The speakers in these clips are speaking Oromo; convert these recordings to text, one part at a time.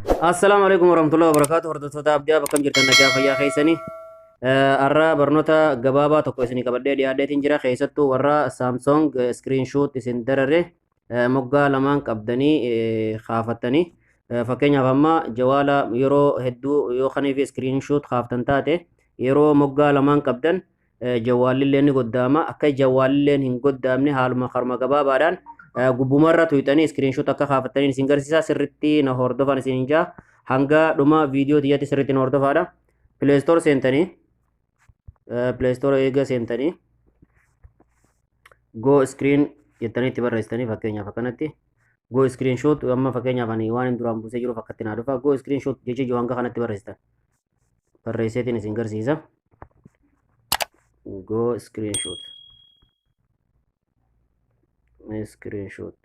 Assalaamu alaikum warahmatullahi wabarakatuh. Hordoftoota Abdiyaa, bakkam jirtan? Nagaa fayyaa keessanii? Har'a barnoota gabaabaa tokko isinii qabadhee dhiyaadheetiin jira. Keessattuu warra Samsung screenshot isin darare moggaa lamaan qabdanii kaafattanii, fakkeenyaaf amma jawaala yeroo hedduu yoo kaniif screenshot kaaftan taate, yeroo moggaa lamaan qabdan jawwaalillee ni goddaama. Akka jawwaalilleen hin goddaamne haaluma karuma gabaabaadhaan gubbumarra tuyxanii screenshot akka kaafattanii isin garsiisa. Sirritti na hordofan isin jaa, hanga dhuma viidiyoo tiyyatti sirritti na hordofaadha. Play Store seentanii, Play Store eega seentanii, Go Screen jettanii itti barreessitanii, fakkeenyaaf akkanatti Go Screenshot. Amma fakkeenyaaf ani waan hin duraan buusee jiruuf akkatti naa dhufa. Go Screenshot jecha jiru hanga kanatti barreessitan, barreesseetiin isin garsiisa. Go Screenshot, screenshot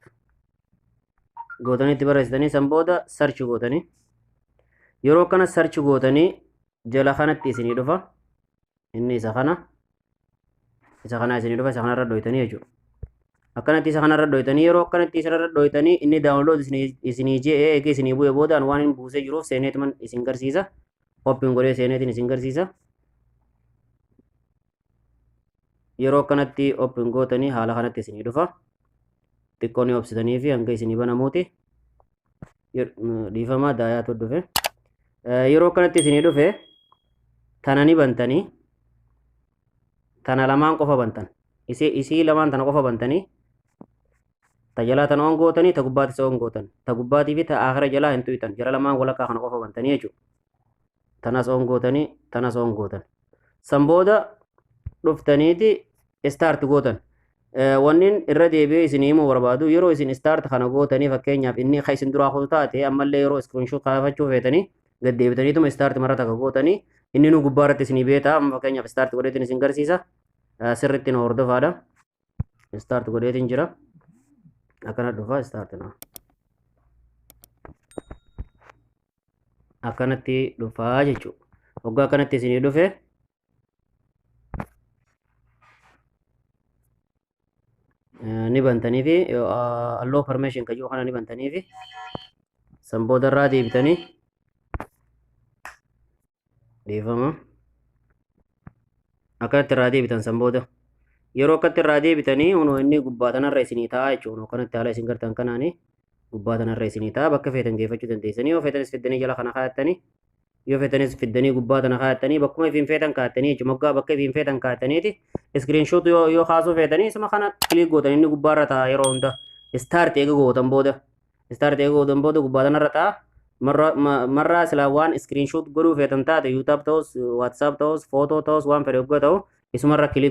gootanii itti barreessitanii, san booda search gootanii, yeroo kana search gootanii jala kanatti isinii dhufa. Inni isa kana isinii dhufa. Isa kanarra dhoytanii jechuudha. Akkanatti isa kanarra dhoytanii, yeroo akkanatti isa irra dhoytanii inni download isinii je'ee eegee isinii bu'e boodaan, waan hin buusee jiruuf seeneetuman isin garsiisa. Open godhee seeneetiin isin garsiisa. Yeroo akkanatti open gootanii haala kanatti isinii dhufa. Xiqqoo ni obsitanii fi hanga isinii banamuuti. Dhiifamaa, daayaatu dhufe. Yeroo akkanatti isinii dhufe tana ni bantanii, tana lamaan qofa bantan. Isii lamaan tana qofa bantanii, ta jalaa tana on gootanii, ta gubbaatis on gootan. Ta gubbaatii fi ta akhira jalaa hin tuytan. Jala lamaan walakkaa kana qofa bantanii jechuudha. Tanas on gootanii, tanas on gootan. San booda dhuftaniiti start gootan. Wannin irra deebi'ee isin himuu barbaadu, yeroo isin start kana gootanii, fakkeenyaaf inni kan isin duraa kutu taate, ammallee yeroo screenshot kaafachuu feetanii gad deebitaniituma start marra takka gootanii inni nu gubbaa irratti isinii beeta. Amma fakkeenyaaf start godheetiin isin garsiisa. Sirriitti nu hordofaadha. Start godheetiin jira. Akkana dhufa start na. Akkanatti dhufaa jechuudha. Waggaa akkanatti isinii dhufe ni bantanii fi allow permission kayyuu kana ni bantanii fi san boodarraa deebitanii, dhiifama, akkanatti irraa deebitan. San booda yeroo akkatti irraa deebitanii hunoo inni gubbaa tanarra isinii ta'a jechuudha. Akkanatti haala isin gartan kanaani gubbaa tanarra isinii ta'a. Bakka feetan geeffachuu dandeessanii, yoo feetanis fiddanii jala kana kaa'attanii, yoo feetanis fiddanii gubbaa tana kaa'attanii, bakkuma ifiin feetan kaa'attanii jechuudha. Moggaa bakka ifiin feetan kaa'attaniiti screenshot yoo kaasuu feetanii isuma kana click gootan, inni gubbaarra ta'a yeroo hunda. Start eega gootan booda, start eega gootan booda gubbaa tanarra ta'a. Marraa silaa waan screenshot godhuu feetan taate, YouTube ta'us, WhatsApp ta'us, footoo ta'us, waan fedhe hoggaa ta'u isumarra click